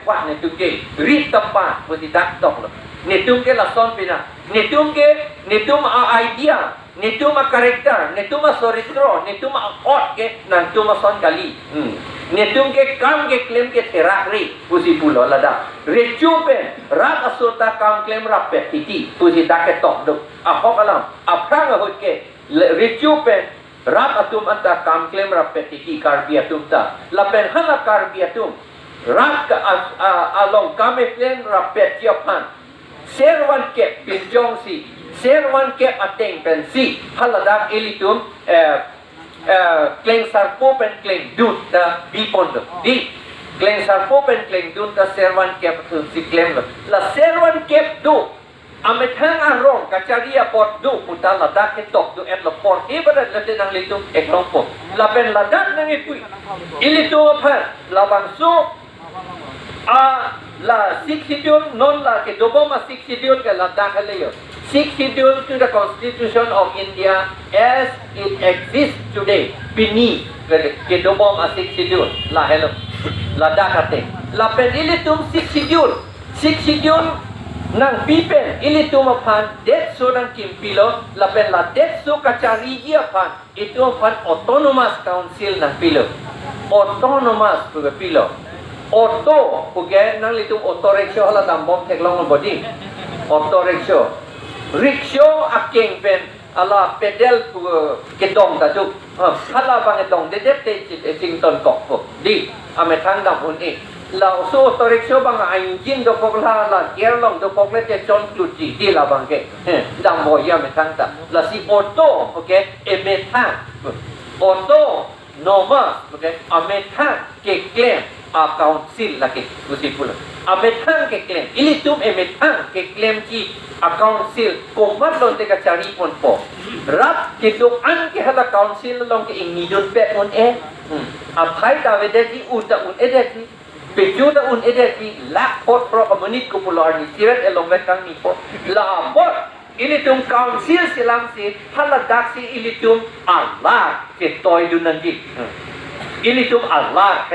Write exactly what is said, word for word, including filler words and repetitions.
Wah, netum ke rit ta pa pusi dak toklo. Netum ke lason pina. Netum ke, netum a-idea, netum a-character, netum asoritro, netum a-ot ke nangtum ason kali. Hmm. Netum ke kam keklem ke therak ri pusi pulo ladak. Recho pen rat asor ta kam klem rappet titi pusi dak ketok do. Ahok alam, aphrang ahut ke le-, recho pen rat atum anta kam klem rappet titi Karbi atum ta. Lapen hala Karbi atum rat ka a, a, along kam keklem rappetji aphan ser van kep pinjongsi, ser van kep ateng pensi haladak ilitum, eh, eh, kleng sarpo pen klengdun ta bipon do. Di, kleng sarpo pen klengdun ta ser van kep atumsi klemlo. La ser van kep do amethang arong kachari apot do pu ta ladak ketok do-etlo, porhi barat late nanglitum eklongpo. Lapen ladak nangkipui ilitum aphan labangso a la Sixth Schedule, non la kedobom a Sixth Schedule ke ladak haleyo. Sixth Schedule to the Constitution of India as it exists today. Pini ke, kedobom a Sixth Schedule la helo. Ladak ate. Lapen ilitum Sixth Schedule, Sixth Schedule nangpi pen ilitum aphan detso nangkimpilo, lapen la detso kachariji aphan itum aphan Autonomous Council nangpilo. Autonomous puke pilo. Auto puke nanglitum auto rickshaw hala dambom theklong bodi. Auto rickshaw. Rickshaw akeng pen hala pedal pu kedong ta do. Ha, hala abang edongdedet te chi-, chington kokpo. Di, amethang dam un-e. Laso auto rickshaw abang a-engine dokok la, la gear long dokok le te chon klutji. Di labang ke. He, damvoiji amethang ta. Lasi auto, okay, emethang. Autonomous, okay, amethang keklem a-council lake, pusi pulo. Amethang keklem, ilitum emethang keklemji a-council komatlo te kachari ponpo. Rat kedo-an ke hala council along ke ingnidun pet un-e. Hmm. Aphai ta avedetji, un ta un-edetji. Peju ta un-edetji, lakh phot phro amonit ko pulo arni, siret elong vet kangnipo. La apot ilitum council si langsi, haladaksi ilitum alar ketoidun nangji. Hmm. Ilitum alar